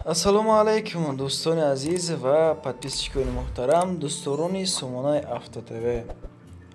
Ассалому алайкум, дӯстони азиз ва подписчикони муҳтарам, дӯстдорони сомонаи Авто ТВ.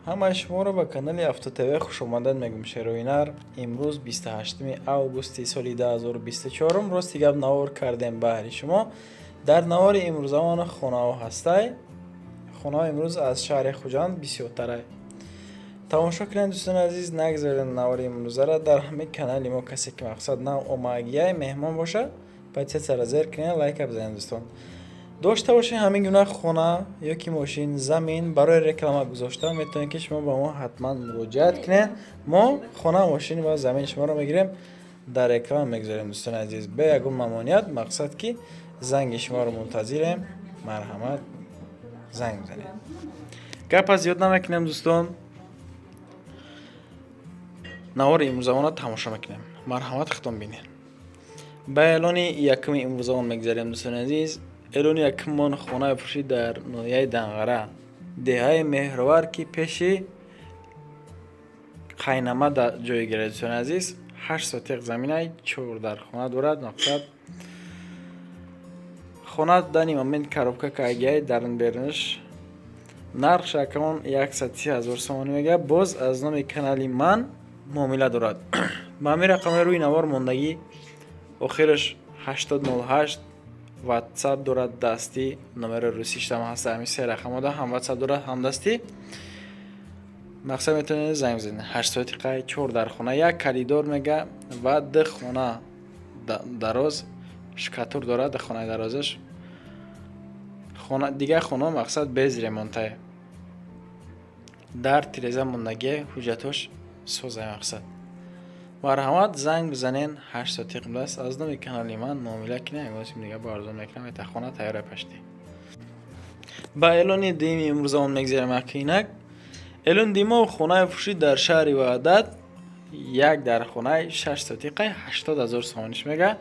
Ҳамаи шуморо ба канали Авто ТВ хушомадед мегӯм. Шероинар, имрӯз 28 августи соли 2024, рости гап, навор кардем баҳри шумо. Дар навори имрӯзамон хонаҳо ҳастай. Хонаҳо имрӯз аз шаҳри Хуҷанд бисёртарай. Тамошо кунед, дӯстони азиз, нагзаред навори имрӯзара. Дар ҳамаи канали мо касе ки мақсад нав омагияй, меҳмон бошад, подписаться ра зер кунед, лайка бизанед. Дӯстон, дошта бошед ҳамин гуна хона ё ки мошин, замин барои реклама гузоштан, метавонед ки шумо ба мо ҳатман муроҷиат кунед. Мо хона, мошин ва замини шуморо мегирем, дар реклама мегузорем. Дӯстони азиз, бе ягон мамоният, мақсад ки занги шуморо мунтазирем. Марҳамат, занг бизанед. Гапа зиёд намекунем, дӯстон, навори имрӯзамона тамошо мекунем. Марҳамат, худтон бинед. Ба эълони якуми имрӯзамон мегзарем, дӯстони азиз. Эълони якуммон хонаи фурӯшӣ дар ноҳияи Данғара, деҳаи Меҳровар, ки пеши Қайнама ҷой гирад. Дӯстони азиз, 8 сотиқ заминай, чор дар хона дорад. Мақсад, хона данный момент коробка кагияй, дарун берунаш. Нарх шакамон 130 000 сомонӣ мега. Боз аз номи канали ман муомила дорад. Ба ҳамин рақами рӯи навор мондагӣ, охираш 808, ватсап дорад дастӣ, номери русиштам ҳаста. Ҳамин се рақамода ҳам ватсап дорад, ҳам дастӣ. Мақсад, метавонед занг бизанед. 8 сотиқай, чор дар хона, як коридор мега ва ду хона дароз, шкатур дорад ду хонаи дарозаш. Дигар хона, мақсад, без ремонтае, дар тиреза мондагие, ҳуҷҷатош созай. Мақсад, марҳамат, занг бизанен. 8 сотиқ будааст, аз номи канали ман муомила кунед, ягон дига бо арзон мекунам. Эта хона тайёра пашти. Ба эълони дуюми имрӯзамон мегзарем. Акинак эълони дуюмо хонаи фурӯшӣ дар шаҳри Ваҳдат, як дар хонаи 6 сотиқай, 80 000 сомониш мега.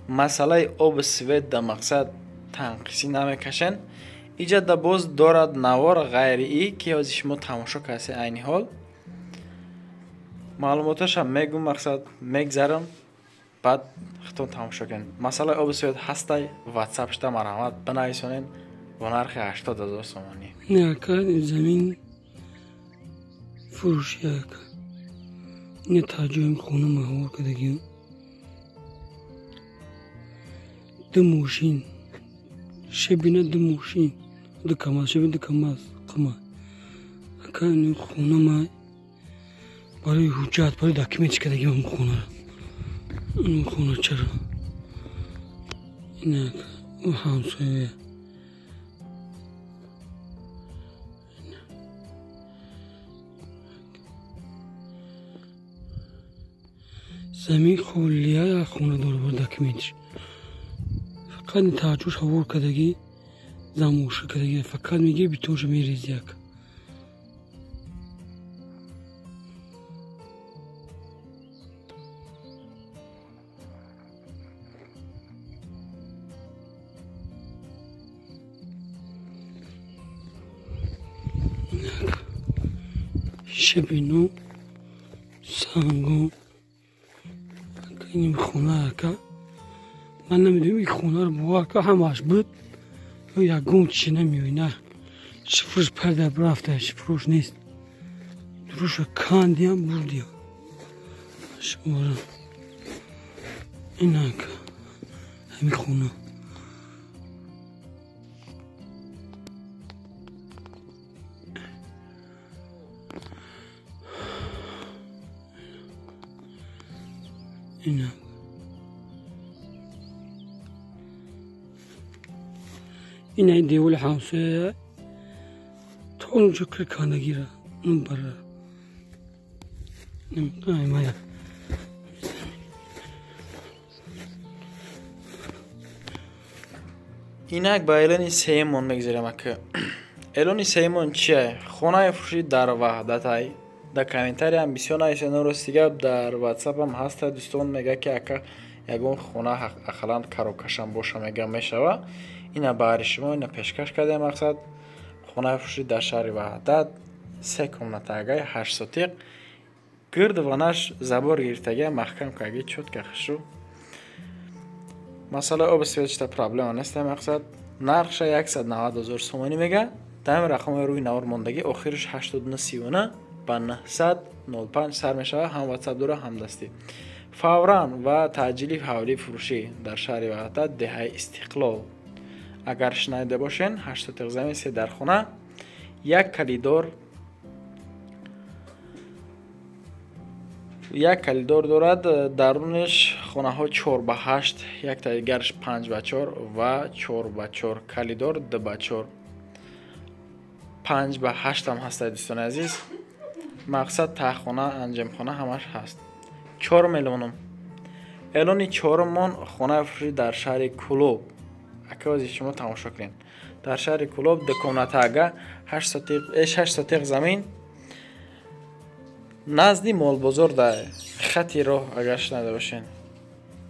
Масъалаи обу свет да, мақсад, танқисӣ намекашен. Иҷада боз дорад навор ғайри и ки ҳозир шумо тамошо кардед. Айни ҳол маълумоташам мегӯм, мақсад, мегзарам, баъд худтон тамошо кунед. Масъалаи обу свет ҳастай, ватсап шуда, марҳамат, бинависонед бо нархи 80 000 сомонӣ. Ака, замин фурӯши, ака. Ина таҷоим хона маҳвор кардагиам, ду мошин шебина, ду мошин, ду КамАЗ шебина, ду КамАЗ қима, ака. Ин хона май барои ҳуҷҷат, барои документ кардагиам хонаро, ин хоначаро. Ина ҳамсоя. Замин холия, як хона дора, бо документиш. Фақат таҷуш ҳавор кардагӣ, замоша кардагӣ, фақат меги битонша мерези, як. Шебину, сангу ин хона, ака. Ман намедонам, ин хонаро бовар ка, ҳамааш буд, ягон чизе намеои. На шифруш парда рафта, шифруш нест, дуруша кандиям, бурдиям шуморо. Ин, ака, ҳамин хона. Ина ина деволи ҳамсоя то онҷо кир кандагира бара. Мая. Инак ба эълони сеюмон мегзарем, ака. Эълони сеюмон чие? Хонаи фурӯшӣ дар Ваҳдатай. Дар комментариям бисёр нависед. Рости гап, дар ватсапам ҳаста, дӯстон мега ки ака, ягон хона ақаллан коробкашам боша, мега, мешава. Ина баҳри шумо ина пешкаш кардем. Мақсад, хонаи фурӯшӣ дар шаҳри Ваҳдат, се комнатаагай, 8 сотиқ, гирду ванаш забор гирифтагия, маҳкам карги, чётко, хушрӯ. Масъалаи оби свет проблема нест, мақсад нархша 190 000 сомонӣ мега. Даҳ рақами рӯи навор мондагӣ, охираш 8939 ба 905 сар мешавад, ҳам WhatsApp дора, ҳам дастӣ. Фавран ва таъҷили ҳавлии фурӯшӣ дар шаҳри Ваҳдат, деҳаи Истиқлол. Агар шунида бошен, 8 сотиқ замин, 3 дархона, як калидор, як калидор дорад, дарунаш хонаҳо 4 ба 8, якта дигараш 5 ба 4 ва 4 ба 4, калидор 2 ба 4, 5 ба 8 ҳам ҳастад, дӯстони азиз. Мақсад таҳхона, анҷамхона ҳамаш ҳаст. Чорум эълоном. Эълони чоруммон хонаи фурӯшӣ дар шаҳри Кӯлоб. Акаози шумо тамошо кунед. Дар шаҳри Кӯлоб ду комнатага, 8 сотиқ замин, назди молбозор, дар хати роҳ, агар шунавида бошед.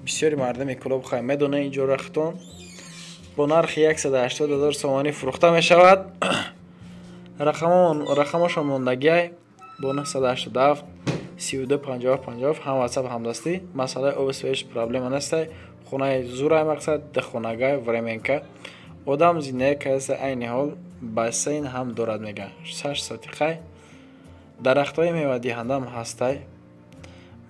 Бисёри мардуми Кӯлоб хай медонанд ин ҷоро хитон. Бо нархи 180 000 сомонӣ фурӯхта мешавад. Рақамошон мондагиай бо 987 32 57 57, ҳам WhatsApp, ҳам дастӣ. Масъалаи оби свет проблема нестай. Хонаи зурай, мақсад духонагай, временка. Одам зиндагӣ кардааст, айни ҳол бассейн ҳам дорад мега. 6 сотиқай. Дарахтҳои мевадиҳандаам ҳастай.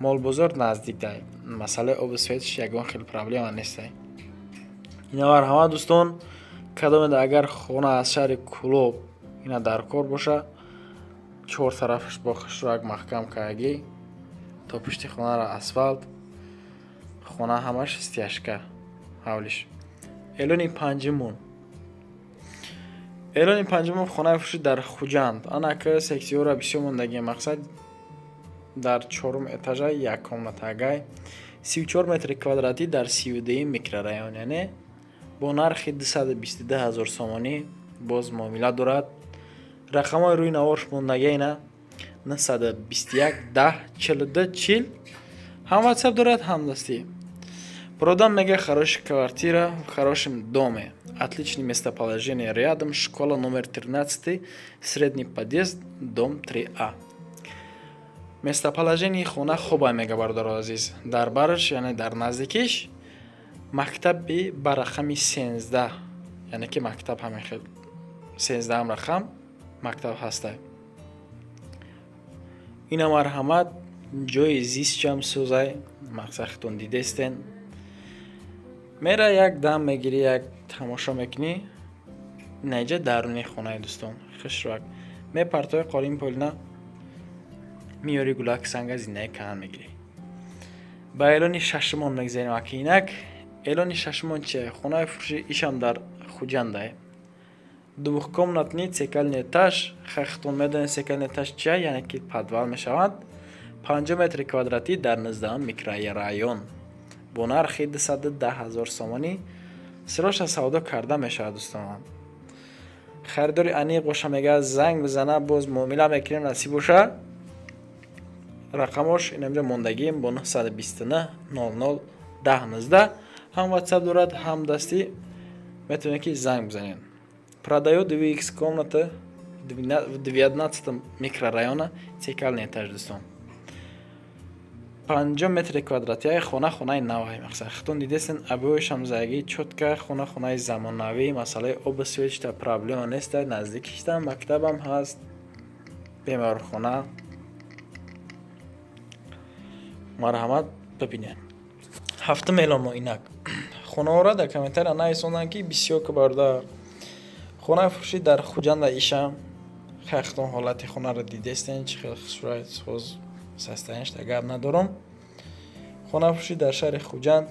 Молбозор наздиктай. Масъалаи оби светш ягон хел проблема нестай. Инавар ҳама дӯстон, кадомеда агар хона аз шаҳри Кӯлоб ина дар кор боша, чор тарафаш бо хушрак маҳкам кардагӣ, то пушти хонаро асфалт, хона ҳамаш стяжка, ҳавлиш. Эълони панҷумон. Эълони панҷумон хонаи фурӯшӣ дар Хуҷанд. Анака сексиёра бисёр мондагӣ, мақсад дар чорум этажа, як комнатагай, 34 метри квадратӣ дар 32 микрорайон, яъне бо нархи 222 000 сомонӣ боз муомила дорад. Рақамҳои рӯи наворш мондагӣ ина 921 10 42 40, ҳам WhatsApp дорад, ҳам дастӣ. Продам мега хорошая квартира в хорошем доме. Отличное местоположение, рядом школа номер 13, средний подъезд, дом 3А. Местоположение хона хуба мега, бародаро азиз. Дар бараш, яъне дар наздикиш мактаби ба рақами 13, яъне ки мактаб ҳамин хел 13 рақам мактаб ҳастай. Ина марҳамат, ҷои зистчам сӯзай, мақсад хитон дидестен. Мера як дам мегирӣ, як тамошо мекунӣ. Наиҷа даруни хонаи дӯстон хушрак. Мепартои қолин полина, миёри гулак санга, зиндагӣ канан мегирӣ. Ба эълони шашумон мегзарем аки инак. Эълони шашумон чия? Хонаи фурӯшӣ ишам дар Хуҷандай. Двухкомнатный цокольный этаж, хахтон медонед цокольный этаж чия, яъне ки подвал мешавад. 50 метри квадратӣ дар 19 микрорайон бо нархи 210 000 сомонӣ сироша савдо карда мешавад, дӯстон. Харидори аниқ боша мега, занг бизана, боз муомила мекунем, насиб боша. Рақамош инамҷо мондагием бо 929 00 10 19, ҳам WhatsApp дорад, ҳам дастӣ, метавонед ки занг бизанед. Продает 2х комната в 19 микрорайона, цокольный этаж, дӯстон. 50 метри квадратияи хона, хонаи навай, мақсад хитон дидестен, обоишам заги чётко, хона хонаи замонавӣ, масъалаи оби свет проблема нест, наздикишта мактабам ҳаст, беморхона. Марҳамат бибинед. Ҳафтум эълон мо инак. Хонаҳоро дар комментария нависонданд ки бисёр ки бародар хонаи фурӯшӣ дар Хуҷанда ишам. Хахтон ҳолати хонаро дидестен, чӣ хел хушрай соз состояништа гап надорам. Хонаи фурӯшӣ дар шаҳри Хуҷанд,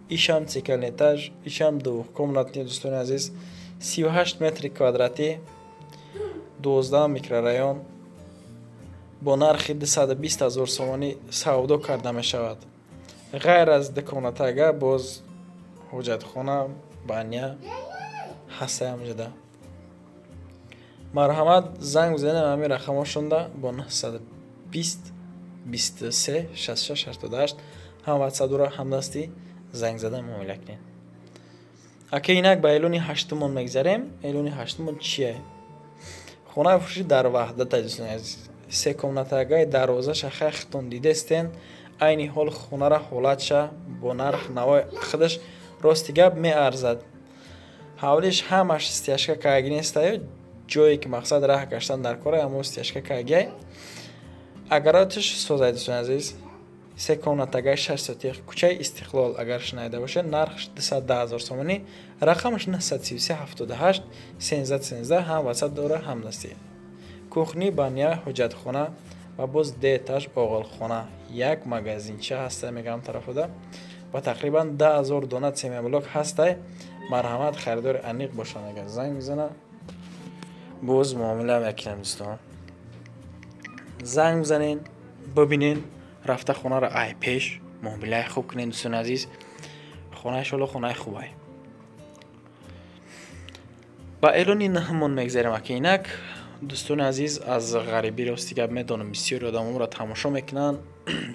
ишам цокольный этаж, ишам двухкомнатный, дӯстони азиз, 38 метри квадратӣ, 12 микрорайон бо нархи 220 000 сомонӣ савдо карда мешавад. Ғайр аз дуконатага боз ҳоҷатхона, баня ҳастаям ҷуда. Марҳамат занг бизанед ҳамин рақамҳошонда бо 920 23 66 88, ҳам WhatsApp дора, ҳам дастӣ, занг зада муомила кунед. Ака инак ба эълони ҳаштумон мегзарем. Эълони ҳаштумон чие? Хонаи фурӯшӣ дар Ваҳдат, азизони азиз. Се комнатагаи, дарвозаша хахтон дидестен. Айни ҳол хонара ҳолатша бо нарх навои худаш Рости гап, меарзад. Ҳавлиш ҳамаш стяжка каги нестаю, ҷое ки мақсад раҳ гаштан дар кора, ҳамо стяжка кагиай. Огород аш созай, дӯстони азиз. Се комната гай, 6 сотих, кӯчаи Истиқлол, агар шунавида бошед. Нархш 210 000 сомонӣ, рақамаш 933 78 13 13, ҳам ватсап дора, ҳам дастӣ. Кухня, баня, ҳоҷатхона ва боз ду этаж оғилхона, як магазинча ҳаста, мегӯям, тарафода ва тақрибан 10 000 дона цементблок ҳастай. Марҳамат, харидори аниқ бошанд, агар занг бизана, боз муомила мекунем. Дӯстон, занг бизанен, бибинен рафта хонаро, ай пеш муомилаи хуб кунен. Дӯстони азиз, хонаи шоло хонаи хубай. Ба эълони наҳмон мегзарем. Ака, инак, дӯстони азиз, аз ғарибӣ, рости гап, медонам, бисёри одамонро тамошо мекунанд.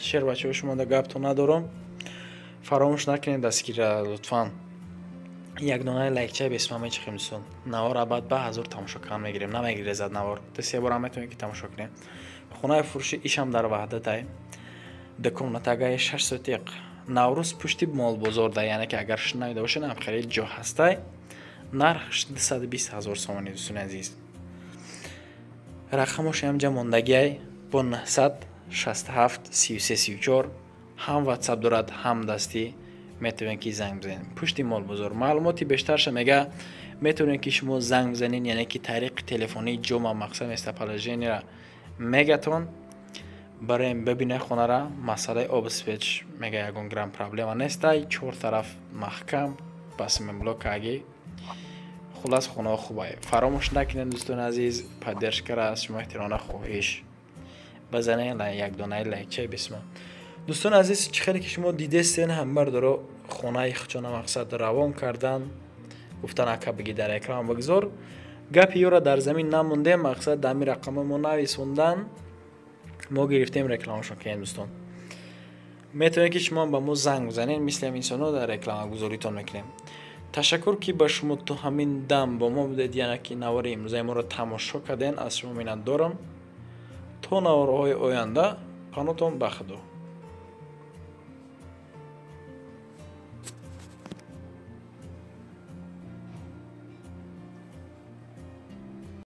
Шербачаҳо, шумо да гапто надорам. Фаромӯш накунед дастгирира, лутфан як донаи лайкчаи бесма мечиқем. Дӯстон, навор абад ба 1000 тамошо кан мегирем, намегирезад навор, ду се бора метавонед ки тамошо кунед. Хонаи фурӯши ишам дар Ваҳдатай, ду комната гаи, 6 сотиқ, Наврӯз, пушти молбозор да, яъне ки агар шунавида бошед, ам хеле ҷо ҳастай. Нархш 220 000 сомонӣ. Дӯстони азиз, рақамош ҳамҷа мондагиай бо 967 33 34, ҳам ватсап дорад, ҳам дастӣ, метавонед ки занг бизанед. Пушти молбозор. Маълумоти бештарша, мега, метавонед ки шумо занг бизанед, яъне ки тариқи телефонии ҷома, мақсад местоположение ра мегатон бароем, бибинед хонара. Масъалаи об, свет, мега, ягон грамм проблема нестай, чор тараф маҳкам ба цементблок аги. Хулас, хонаҳо хубай. Фаромӯш накунед, дӯстони азиз, поддержка ра аз шумо эҳтиромона хоҳиш, базанед як донаи лайкчаи бисма. Дӯстони азиз, чӣ хеле ки шумо дидестен, ҳамбардоро хонаи хучона мақсад равон кардан, гуфтан: «Ака, биги, дар экран бигзор». Гапи ёра дар замин намондем, мақсад дами рақама мо нависондан, мо гирифтем, рекламашон кунем. Дӯстон, метавонед ки шумо ба мо занг бизанед, мисли ҳам инсонҳо дар рекламагузоритон мекунем. Ташаккур, ки ба шумо то ҳамин дам бо мо будед, яъне ки навори имрӯзаи моро тамошо кардем. Аз шумо миннатдорам. То наворҳои оянда, панотон ба Худо.